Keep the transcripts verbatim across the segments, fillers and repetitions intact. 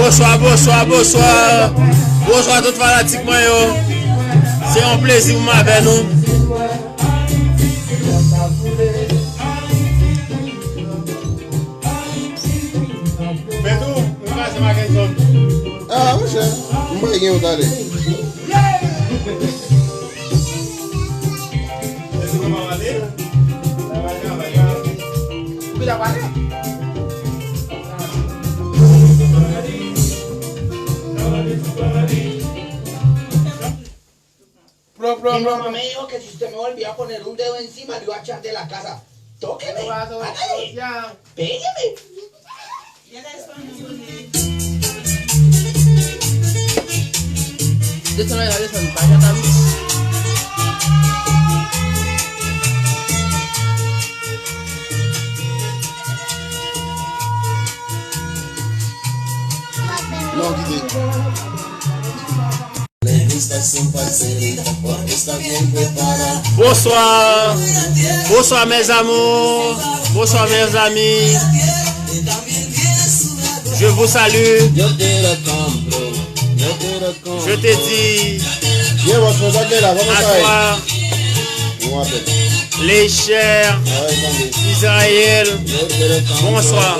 Bonswa, bonswa, bonswa. Bonswa tout fanatik mwen yo. Se yon plezi pou mwen avè nou. Betou, nou pase Mackenson. Ah, monchè, m prè gen yon talè. Plò, plò, plò, plò. Mamá me dijo que si usted me volvía a poner un dedo encima, le iba a echar de la casa. Tóqueme. Ándale. Pégame. Desann la, desann, pa jan ta vin. Non, kite. Bonsoir. Bonsoir, mes amours. Bonsoir, mes amis. Je vous salue. Je te dis à toi, les chers Israël, bonsoir.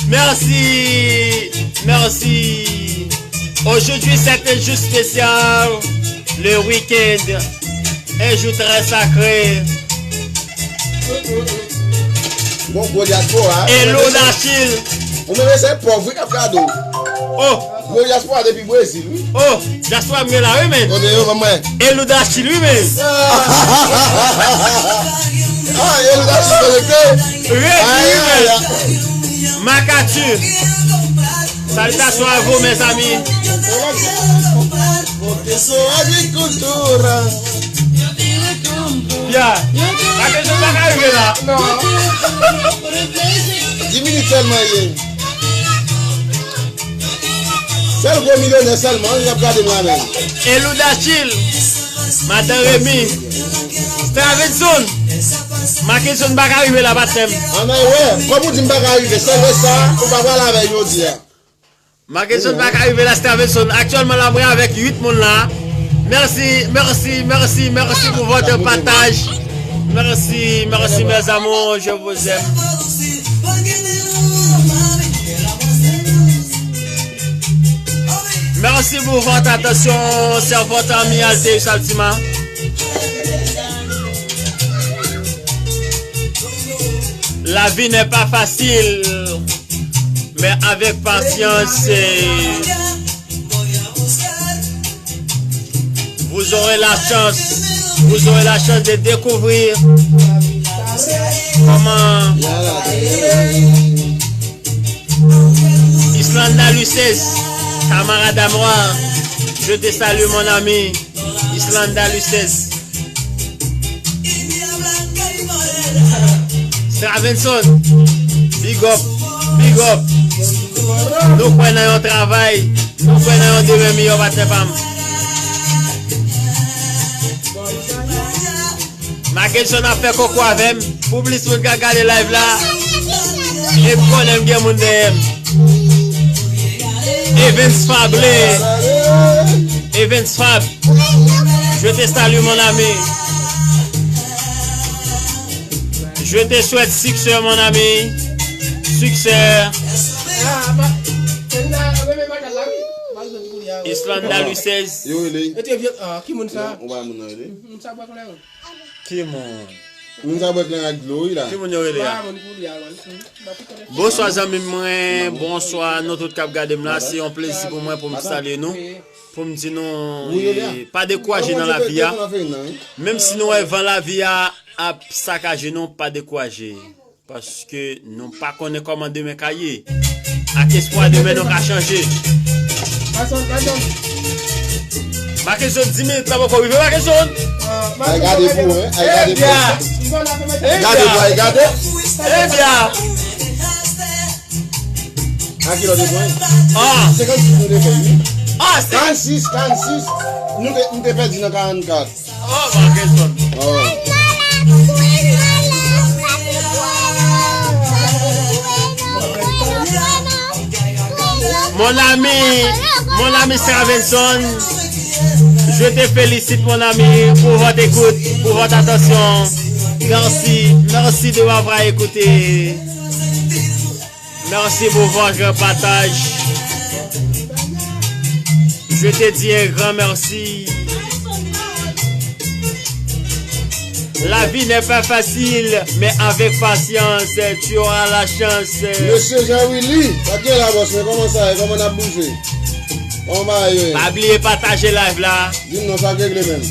Merci, merci. Aujourd'hui, c'est un jour spécial, le week-end, un jour très sacré. Bon, gwo dyaspora. Hello, Dachil. Ou menm se pòv, wi, k ap gade w. Oh. Gwo dyaspora depi Brezil, wi. Oh, dyaspora m gen la, wi, men. Kote yo, ban mwen. Hello, Dachil, wi, men. Ah, Hello, Dachil, konekte. Redi, wi, men. Makati. Salutations à vous, mes amis. Bya. Mackenson pa ka rive la. Non. Dis minit sèlman ye. Sèl gwo milyonè sèlman, y ap gade m la menm. Elouda Chill. Madan Remy. Stravenson. Mackenson pa ka rive la, patnè m. Ann al wè. Kòm ou di m pa ka rive, sèl sa, ou pa pral avè l jodi a. Mackenson pa ka rive la, Stravenson. Aktyèlman la, mwen avèk uit moun la. Merci, merci, merci, merci pour votre partage. Merci, merci, mes amours, je vous aime. Merci pour votre attention, c'est votre ami Alteus Altima. La vie n'est pas facile, mais avec patience, eh, vous aurez la chance, vous aurez la chance de découvrir comment Islanda Luces, camarade à moi, je te salue, mon ami. Islanda Luces. Stravenson, big up, big up. Nou kwè nan yon travay, nou kwè nan yon demen miyò, patnè pa m. Mackenson ap fè koko avè m. Pou plis moun k ap gade live la, e m konnen m gen moun dèyè m. Evens Fable. Evens Fab. Je te salue, mon ami. Je te souhaite succès, mon ami. Succès. Islanda Luces. Yo rele. Ki moun sa? Moun sa bwè kleren. Ki moun? Moun sa bwè kleren ak dlo, wi, la. Ki moun yo rele a? Bonswa, zanmi mwen. Bonswa, nou tout k ap gade m la. Se yon plezi pou mwen pou m salye nou. Pou m di nou, eh, pa dekouraje nan lavi a. Menm si nou wè van lavi a ap sakaje nou, pa dekouraje. Paske nou pa konnen kòman demen ka ye. Ak espwa demen nou ka chanje. Mackenson, dis minit la poko rive, Mackenson. Ay gade pou, hein, ay gade pou. Gade pou, ay gade. Ebyen. A ki lè w te pran? Ah. Senkannsis nou te fè, wi. Ah, se- Karannsis, karannsis. Nou te, nou te pèdi nan karannkat. Oh, Mackenson. Oh. Mon ami, mon ami Stravenson, je te félicite, mon ami, pour votre écoute, pour votre attention. Merci, merci de m'avoir écouté. Merci pour votre partage. Je te dis un grand merci. La vie n'est pas facile, mais avec patience, tu auras la chance. Mesye Jean Willy, sa k gen la, bòs mwen, kòman sa ye? Kòman n ap bouje? Kòman bagay yo ye? Pa bliye pataje live la. Di m non, sa k regle menm?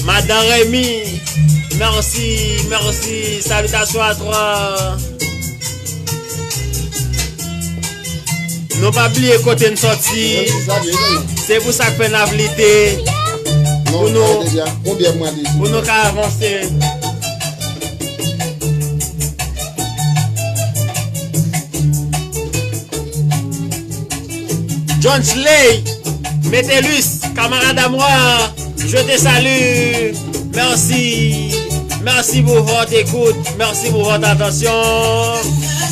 Madan Remy, mèsi, mèsi, salutations à toi. Nou pa bliye kote n sòti. Se pou sa k fè n ap lite pou nou, pou nou ka avanse. John Slay, Metellus, camarade à moi, je te salue. Merci. Merci pour votre écoute. Merci pour votre attention.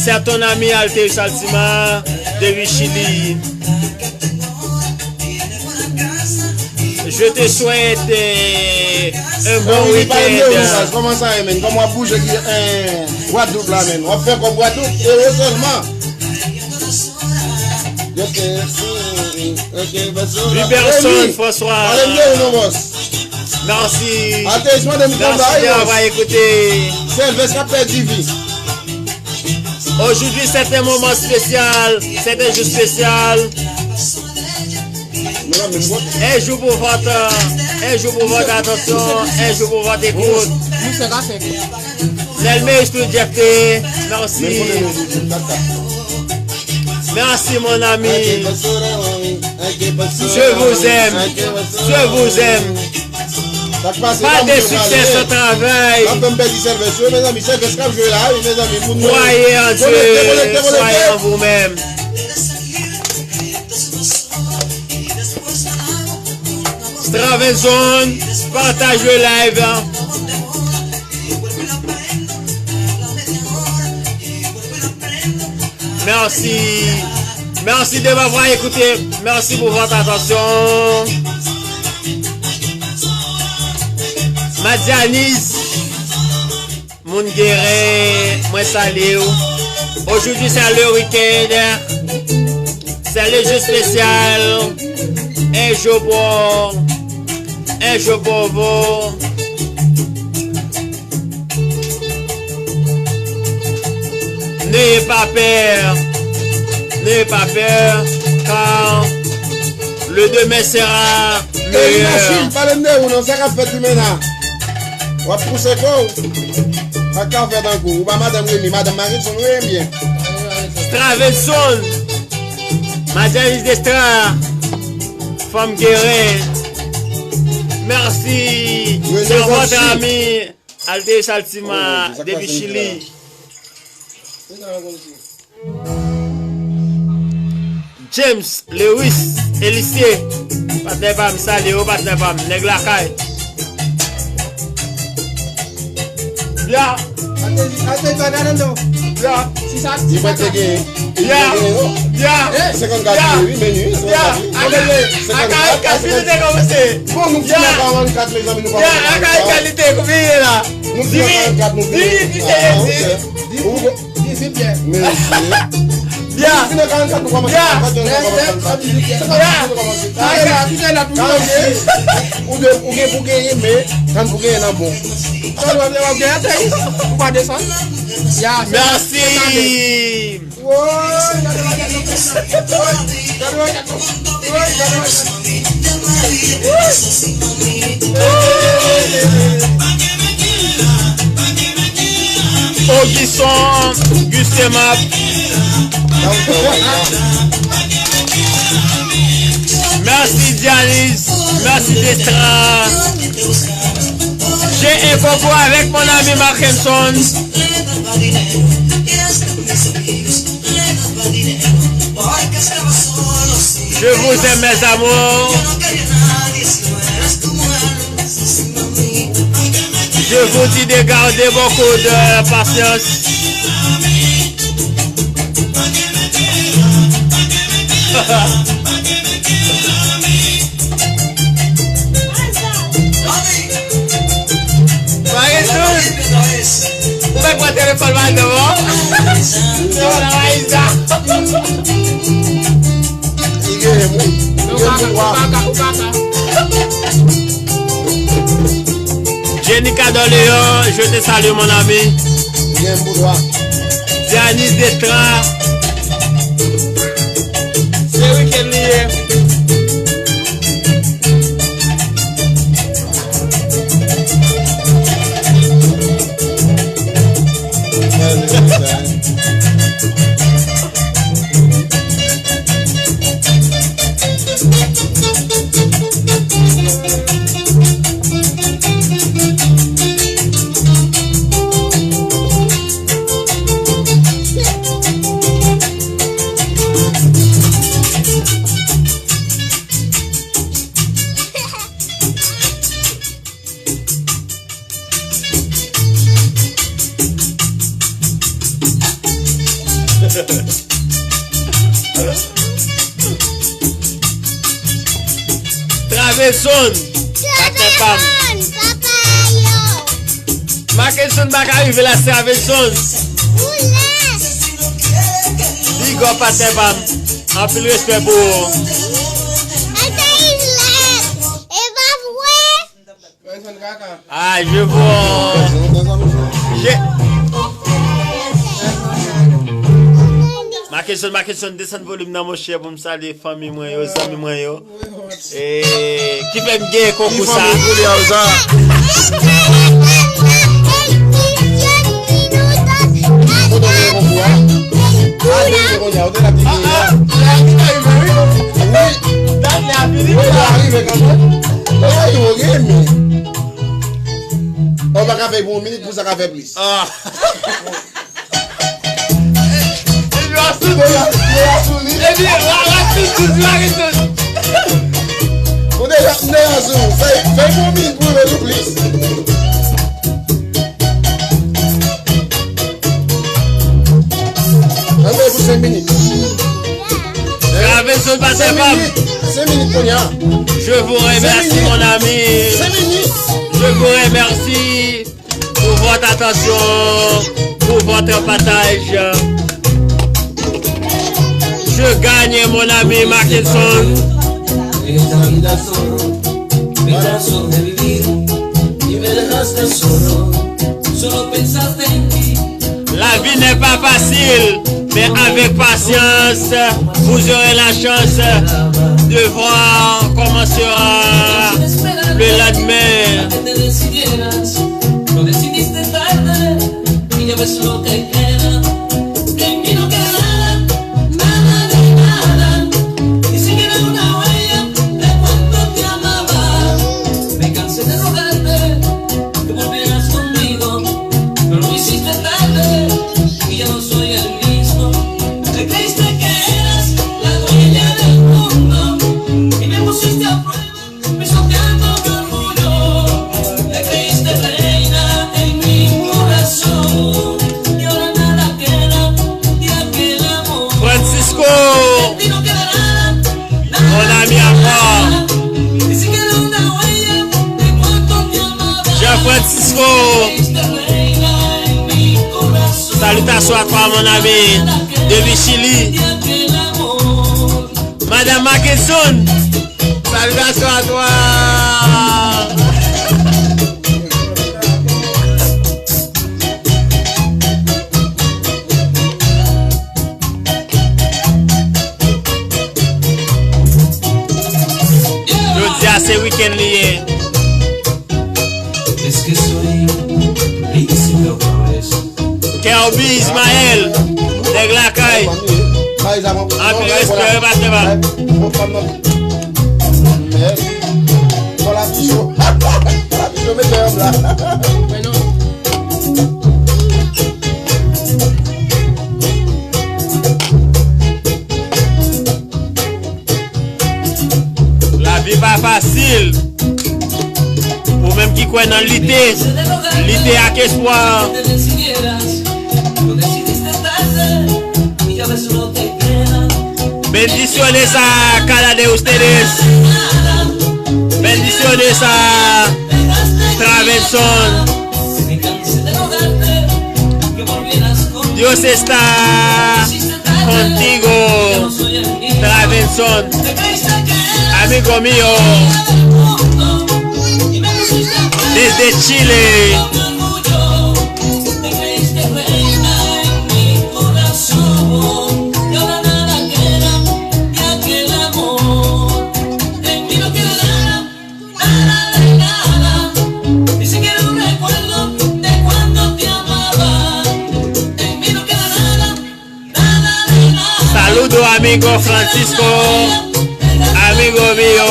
C'est ton ami Alteus Altima, depuis Chili. Je te souhaite euh, un bon week-end. Kòman sa ye, menn? Kòman w ap bouje ki Gwadloup la, menn? W ap fè kòb Gwadloup? Ewo sèlman. Liberson François. Pale m de ou non, bòs. Merci. Atezman de m konn ba yo. Merci d'avoir écouté. Sèvès k ap pèdi vi. Aujourd'hui, c'est un moment spécial. C'est un jour spécial. Un jour pour votre, un jour pour votre attention, un jour pour votre écoute. Selmé Studio F T, merci. Merci, mon ami. Je vous aime. Je vous aime. Pas de succès sans travail. Croyez en Dieu, croyez en vous-même. Stravenson, partage le live. Merci. Merci de m'avoir écouté. Merci pour votre attention. Madianis. Moun Geren, mwen salye w. Aujourd'hui c'est le week-end. C'est le jour spécial. Un jour pour, un jour pour vous. N'ayez pas peur. N'ayez pas peur, car le demain sera meilleur. Pale m de ou non, sa k ap fèt Limena? W ap pouse kò w. Sa k ka fè tankou ou pa madanm Remy, madanm Maritson, ou renmen byen. Stravenson, Madan Destra, fanm Geren. Merci. C'est votre ami Aldeus Altima, depi Chili. James Lewis Elissier, patnè pa m, salye w, patnè pa m, nèg lakay. Ya. Ya. Ya. Ya. Ya. Senkannkat wi, meni, senkannkat wi. Ya. Akayi Kaspi nou te kòmanse. Bon, nou fini an karannkat, mezanmi, nou pa. Ya, Akayi kalite, konbyen ye la? Nou fini an karannkat, nou fini. Dizwit, dizwit, dizwit. Dizwit byen. Mesye. Bya. Fini an karannkat, nou kòmanse. Bya. Bya. Ou de, ou gen pou genyen, men, tann pou genyen nan bon. Sa nou ap, w ap genyen atè, wi. Ou pa desann. Ya, se. Mèsi. Woy, gade bagay yo konsa. Woy, gade bagay yo. Woy, gade bagay yo. Ogison, Gustemap. Merci Dianis, merci Destra. J'ai un concours avec mon ami Markenson. Je vous aime, mes amours. Je vous dis de garder beaucoup de patience. Marie-Soul, ou pa pran telefòn madanm an? Se wè la Maïsa. Li genyen, wi. Li genyen pouvwa. Jenica d'Orléans, je te salue, mon ami. Li genyen pouvwa. Dianis Detra. Se wikenn li ye. Traveson, patnè pa m. Traveson, papa yo. Makenson pa ka rive la, Traveson. Ou lè. Big up, patnè pa m. Anpil respè pou ou. Ata is lè. E pa vre. Ah, je vois. Je- Makenson, Makenson, desann volim nan, monchè, pou m salye fanmi mwen yo, zanmi mwen yo. E, ki fè m gen konkou sa. Ki fanmi pou li a sa? Ou te gen konkou a? Ah, ah, la ki ta rive, wi. Wi. Dat la fini. Wi, la rive kanmenm. Wi, wi, wi, men. Ou pa ka fè pou yon minit, pou sa ka fè plis. Ah. Epi w ap sou li. Epi w ap sou li. Ou deja, m deja sou. Fè, fè pou yon minit pou rive sou plis. Ann fè pou senk minit. Traveson, patnè pa m. Senk minit, senk minit kounye a. Je vous remercie, mon ami. Senk minit. Je vous remercie pour votre attention, pour votre partage. Je gagne, mon ami Makenson. Esta vida solo, pedazo de vivir, y me dejaste solo, solo pensaste en ti. La vie n'est pas facile, mais avec patience, vous aurez la chance de voir comment sera le lendemain. Lo decidiste tarde y ya ves lo que queda. De mí no queda nada, nada de nada, ni siquiera una huella de cuánto te amaba. Me cansé de rogarte que volvieras conmigo, pero lo hiciste tarde y ya no soy el mismo. Te creíste que eras la dueña del mundo y me pusiste a prueba. Francisco, mon ami à moi. Jean Francisco, salutations à toi, mon ami, depuis Chili. Madame Mackinson, salutations à toi. Jodi a se wikenn li ye. Kerby Ismaël, nèg lakay. Anpil respè, wi, patnè pa m. Lavi pa fasil. Ou menm ki kwè nan lite, lite ak espwa. Bèl Bendiciones a cada de ustedes. Bendiciones a Travenson. Dios está contigo, Travenson, amigo mío, desde Chile. Saludo amigo Francisco, amigo mío.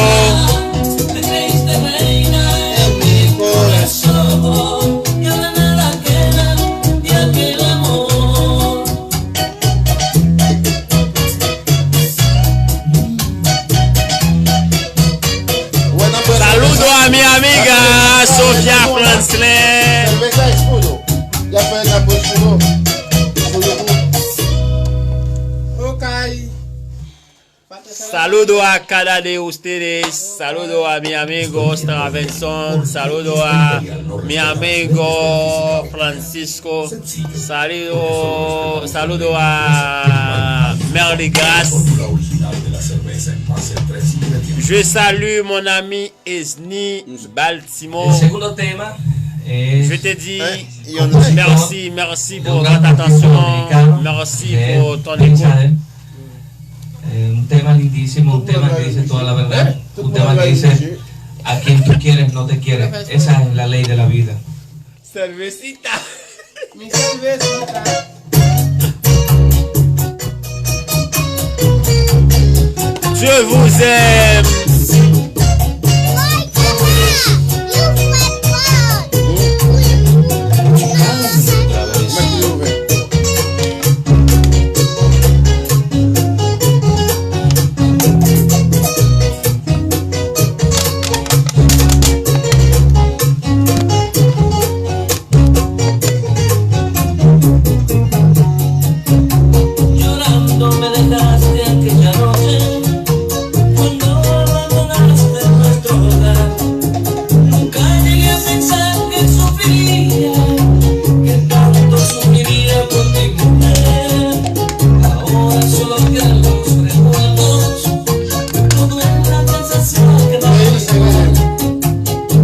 Saludo a mi amiga Sofia Fransley. Saludo a cada de ustedes. Saludo a mi amigo Travenson. Saludo a mi amigo Francisco. Saludo, saludo a Merly Grace. Je salue mon ami Esny Baltimore. Je te dis merci, merci pour votre attention. Merci pour ton écoute. Eh, un tema lindísimo, un tema que dice toda la verdad, un tema que dice, a quien tú quieres no te quiere. Esa es la ley de la vida. Cervecita. Mi cervecita. Je vous aime. Llorando me dejaste aquella noche, cuando abandonaste nuestro hogar. Nunca llegué a pensar que sufriría, que tanto sufriría por ti, mujer. Ahora solo quedan los recuerdos, todo en la casa se ha quedado.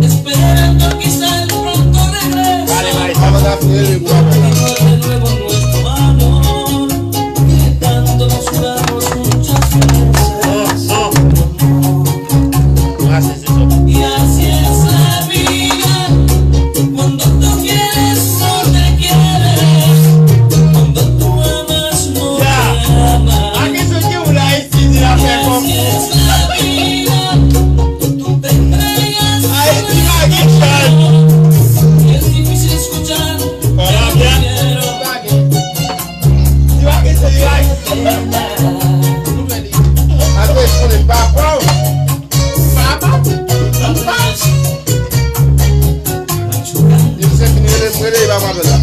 Esperando quizá el pronto regreso. Vale, maestra. Vamos a darle el guapo. De nuevo nuestro amor, que tanto nos juramos muchas veces. No, no. Gracias, eso. Y así es la vida. Cuando tú quieres, no te quieres. Cuando tú amas, no te amas. Ya. ¿A qué soy yo? La Haití, la fe, como. Y así es la vida. Ay, ti bagay chay. Hola, bien. Ti bagay se li ay. Apre, konnen papa. Papa. Papa. Li se fini rele, rele papa la.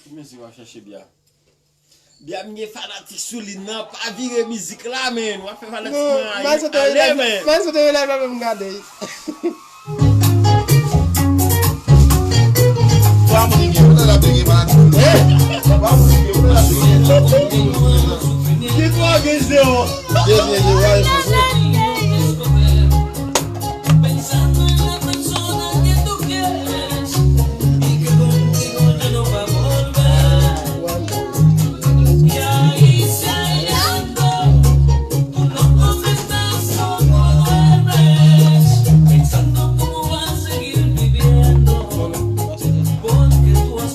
Ki mizik w ap chache, Bia? Bia, m gen fanatik sou li nan, pa vire mizik la, men. W ap fè fanatik mwen ale, men. Mwen sot rele la, men m gade. Twa moun ki gen, ou la te gen fanatik sou li. Twa moun ki gen, ou la te gen. Ki twa gen zewo? Gen zewo, a, e pou Pensando en la persona que tú quieres y que contigo ya no va a volver. Y ahí se hallando, tú no contestas, no duermes, pensando cómo vas a seguir viviendo, porque tú has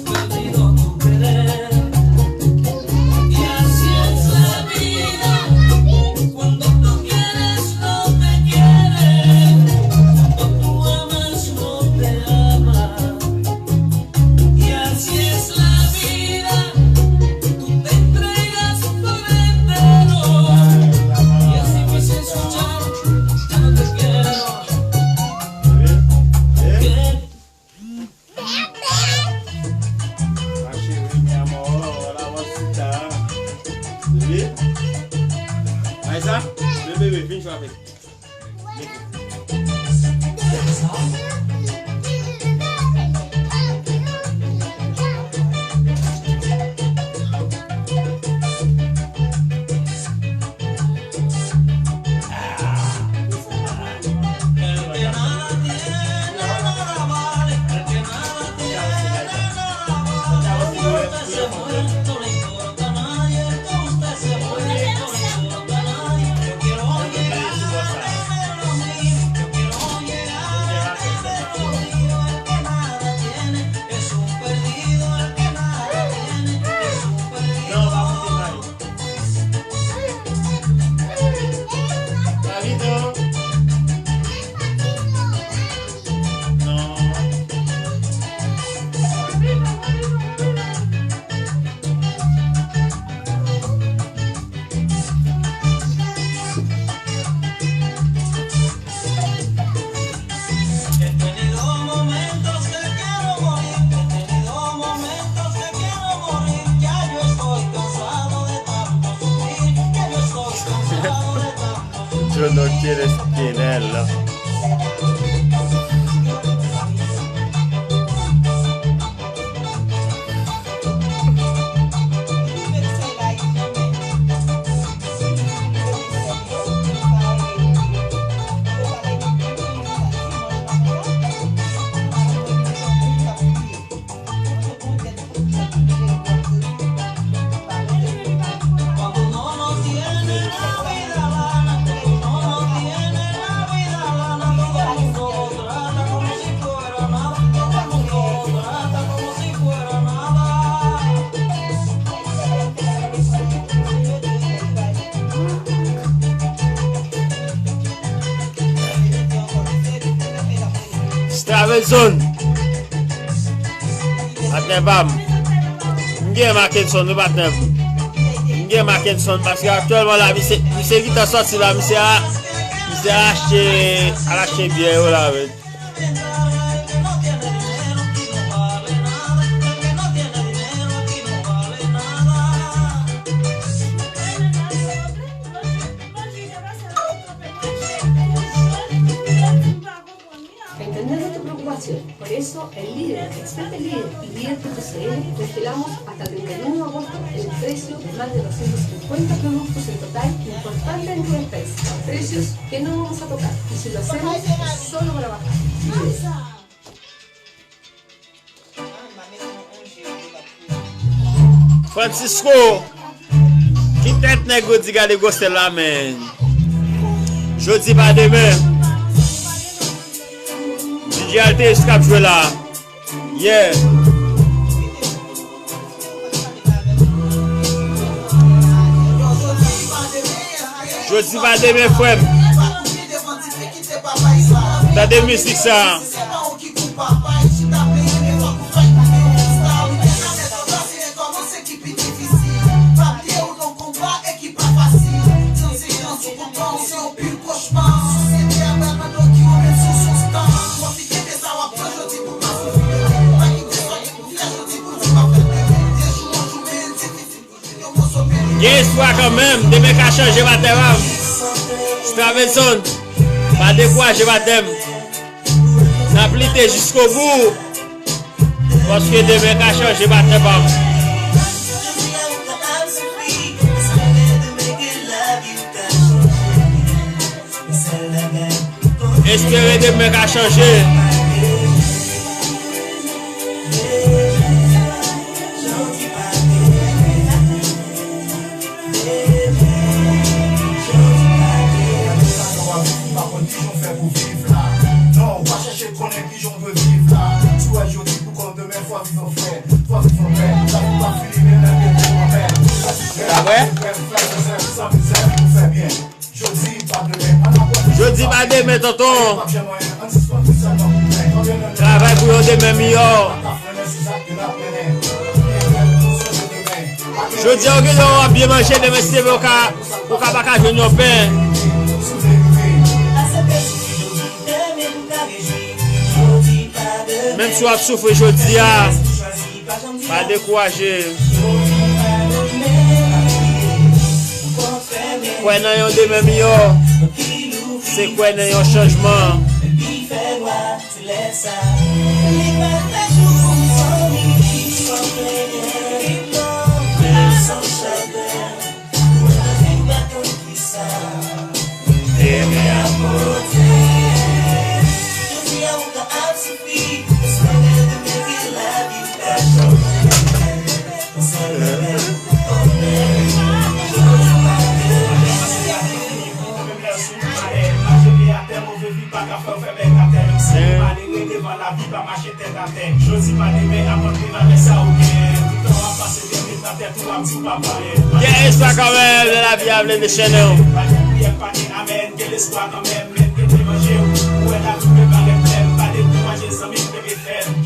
Sa, men bebe, vin jwe avèk. Yo no quieres quererlo. Stravenson. Patnè pa m. M gen Mackenson, wi, patnè m. M gen Mackenson, paske aktyèlman la, misye, misye gentan sòti la, misye a, misye al achte, al achte byè yo la, wi. Entendemos tu preocupación. Por eso, en Líder, Experta en Líder y Líder punto C L congelamos hasta el treinta y uno de agosto el precio de más de doscientos cincuenta productos en total importantes en tu despensa. Precios que no vamos a tocar. Y si lo hacemos, es solo para bajar. Líder. Francisco, ki tèt nèg yo di gade gwosè la, men. Jodi pa demen. D J Alteus k ap jwe la. Yeah. Jodi pa demen, frè m. Tande mizik sa. Gen espwa kanmenm, demen ka chanje batè pa m. Stravenson, pa dekouraje batè m. N ap lite jiskobou, paske demen ka chanje batè pa m. Espere demen ka chanje. Sa vre? Jodi pa demen, tonton. Travay pou yon demen miyò. Jodi a, ou gen dwa w ap byen manje, demen, si te vle, ou ka, ou ka pa ka jwenn yon pen. Menm si w ap soufri jodi a, pa dekouraje. Kwè nan yon demen miyò, se kwè nan yon chanjman. Gen espwa kanmenm nan lavi a, vle dechennen w.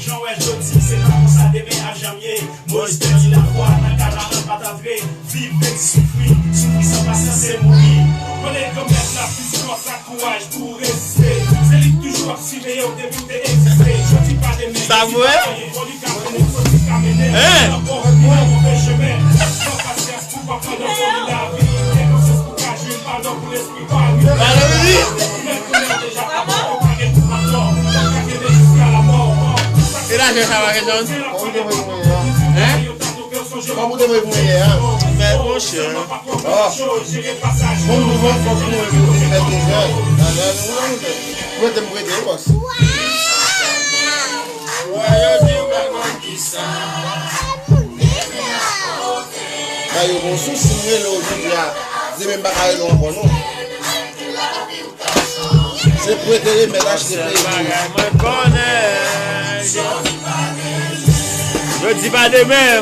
Jan w wè jodi, se pa konsa demen ap janm ye. Moyiz pèdi lafwa nan Kanaran, pa t antre. Viv, pèdi, soufri. Soufri san pasyans, se mouri. Konnen Granmèt la plis fòs ak kouraj pou w reziste. Se li k toujou ap siveye w depi w te egziste. Jodi pa demen. Sa vre? Fò li ka mennen, fò li ka mennen. Hein? Ankò, wi, nan move chemen. Pran pasyans pou w pa pran nan foli lavi. Gen konsyans pou w ka jwenn padon pou lespri pa w. Padon, wi. Mèt konnen w deja pa bon, ou pa gen pou pran tò. Ou ka kenbe jiska lamò. E lajan sa pa gen Jones? Hein? Kòman ou te voye pou mwen yè a? Men, monchè. Oh. Bon, nou van fòk nou e pou ti fèt deja. Gade, gade, nou van fèt. Prete m prete, bòs. Wè, yo di w pa konn kisa. Ba yo bon sou si m rele w jodi a. Demen m pa ka rele w ankò, non. Se prete remèd achte peyi. Sèl bagay mwen konnen. Jodi pa demen.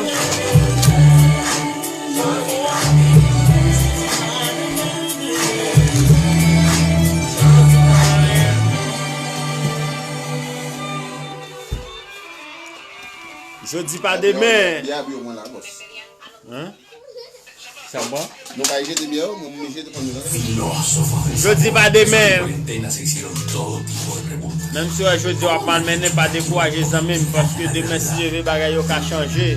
Jodi pa demen. Byen abiye mwen la, bòs. Hein? Sa bon? Nou bay jete byen, mwen, mwen jete pou nou. Jodi pa demen. Menm si w wè jodi w ap malmennen, pa dekouraje zanmi m, paske demen si Dye vle bagay yo ka chanje.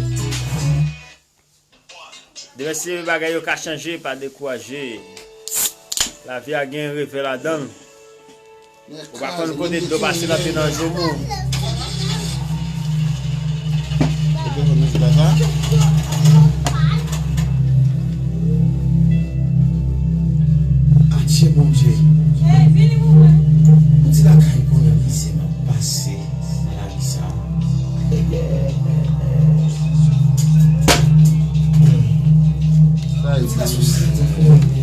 Demen si Dye vle bagay yo ka chanje, pa dekouraje. Lavi a gen revè ladan l. Ou pa konn kote dlo pase l antre nan joumou. Ou te konn mizika sa? Adje Bondye. Ou di lakay konnen mizè m ap pase nan lavi sa. Sa e di.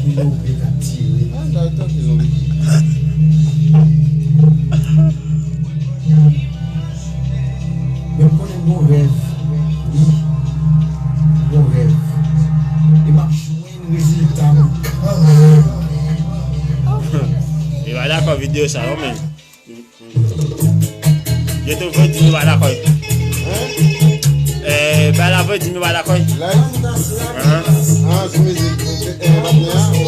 Ki lòbèy k ap tire. Ah, sa tankou zonbi. Men m konnen m gon rèv. Wi. M gon rèv. E m ap jwenn rezilta m kanmenm. Li pa dakò videyo sa non, men. Yo te vle di nou pa dakò. Hein? Eh, pa la vle di nou pa dakò. Live? Ahan. Ah, sou mizik, eh, eh, patnè a?